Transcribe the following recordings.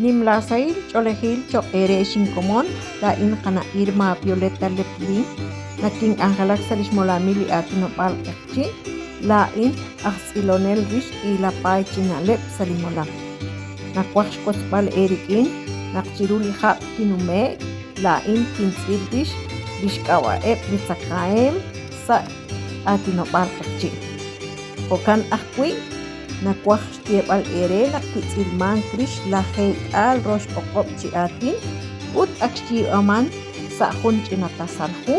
Nimla sahil ch'oolejil choq' eere ex inkomon, laa'in qana' Irma Violeta Leplin, nakink'anjelak sa' lix molamil li aatinob'aal Q'eqchi', laa'in aj tz'ilonel rix k'iila paay chi na'leb' sa' li molam. Nawaj xwotzb'al eerik'in naq chiru li hab' kinume'k, laa'in kintz'il rix lix k'ab'a'eb' li tzakahemq sa' aatinob'aal Q'eqchi'. Jo'kan ajwi', Nawaj xyeeb'al eere naq kitz'ilmank rix lajeek'aal rox o'q'ob' chi aatin ut ak xyiib'aman sa' jun ch'ina tasal hu,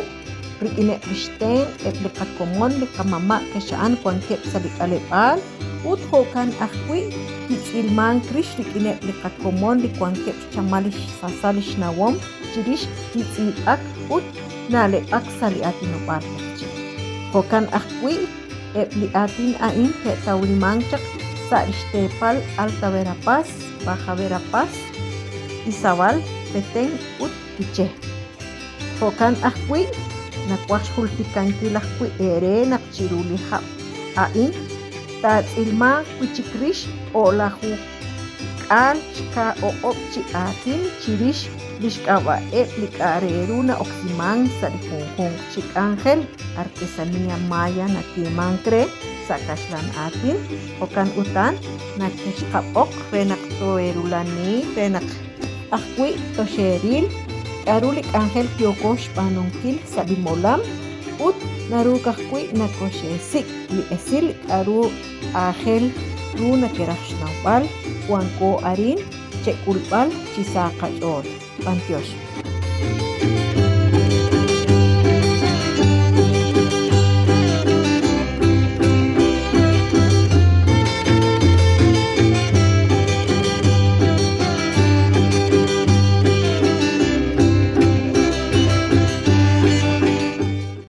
rik'ineb' li xtenq' eb' li qakomon li qamama' qixa'an wankeb' sa' li k'aleb'aal ut jo'kan ajwi' kitz'ilmank rix rik'ineb' li qakomon li wankeb' xchamal li xsasal li xnawom chirix li tz'iib'ak ut na'leb'ak sa' li aatinob'aal q'eqchi'. Jo'kan ajwi' Eb' li aatin a'in ke'tawlimank chaq sa' li xteepal Alta Verapaz, Baja Verapaz, Izabal, Petén ut Quiché. Jo'kan ajwi', nawaj xjultikankil ajwi' eere naq chiru li hab' a'in taatz'ilmanq wi' chik rix o'laju k'aal xka o'q'ob' chi aatin chirix li xk'ab'a'eb' li k'a' re ru na'oksimank sa' li junjunq chi k'anjel, artesanía maya nayeemank re sa' kaxlan aatin, jo'kan utan nakexqab'oq re naq tooheerulani re naq ajwi' toxeeril k'a'ru li k'anjel yooko xb'aanunkil sa' li molam ut naruuk ajwi' nakoxeesik' li esil k'a'ru aajel ru nakeraj xnawb'al, wanko arin chek'ulb'al chi sa qach'ool. B'antiox.